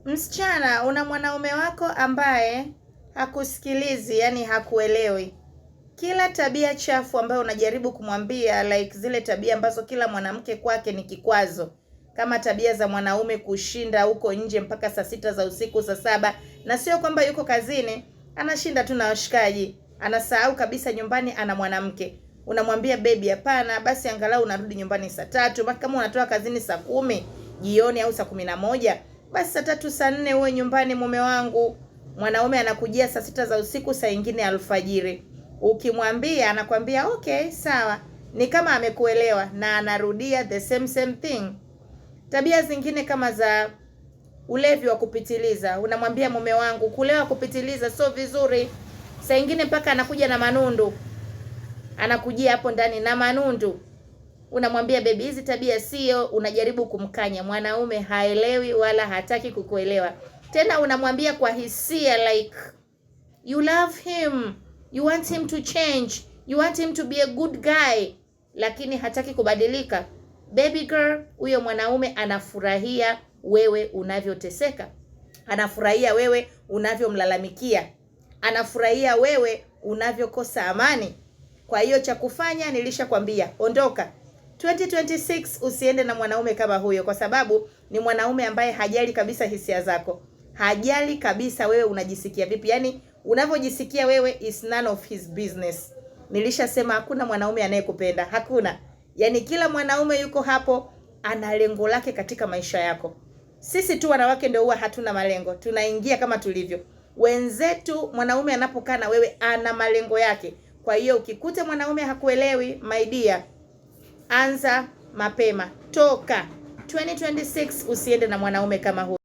Msichana, una mwanaume wako ambaye hakusikilizi, yani hakuelewi. Kila tabia chafu ambayo unajaribu kumwambia, like zile tabia ambazo kila mwanamke kwake ni kikwazo, kama tabia za mwanaume kushinda huko nje mpaka saa 6 za usiku, saa 7, na sio kwamba yuko kazini, anashinda tu na washikaji, anasahau kabisa nyumbani ana mwanamke. Unamwambia, "Baby, hapana, basi angalau unarudi nyumbani saa 3, kama unatoka kazini saa 10 jioni au saa 11, basi saa 3, saa 4 uwe nyumbani, mume wangu." Mwanaume anakujia saa 6 za usiku, saa ingine alfajiri. Ukimwambia anakwambia, "Okay, sawa," ni kama amekuelewa na anarudia the same same thing. Tabia zingine kama za ulevi wa kupitiliza, unamwambia, "Mume wangu, kulewa kupitiliza sio vizuri." Saa ingine mpaka anakuja na manundu, anakujia hapo ndani na manundu. Unamwambia, "Baby, hizi tabia sio," unajaribu kumkanya. Mwanaume haelewi wala hataki kukuelewa. Tena unamwambia kwa hisia, like you love him, you want him to change, you want him to be a good guy, lakini hataki kubadilika. Baby girl, huyo mwanaume anafurahia wewe unavyoteseka, anafurahia wewe unavyomlalamikia, anafurahia wewe unavyokosa amani. Kwa hiyo cha kufanya nilishakwambia, ondoka. 2026 usiende na mwanaume kama huyo, kwa sababu ni mwanaume ambaye hajali kabisa hisia zako, hajali kabisa wewe unajisikia vipi. Yaani unavyojisikia wewe is none of his business. Nilishasema hakuna mwanaume anayekupenda, hakuna. Yaani kila mwanaume yuko hapo ana lengo lake katika maisha yako. Sisi tu wanawake ndio huwa hatuna malengo, tunaingia kama tulivyo. Wenzetu, mwanaume anapokaa na wewe ana malengo yake. Kwa hiyo ukikuta mwanaume hakuelewi, my dear, anza mapema, toka. 2026 usiende na mwanaume kama huyo.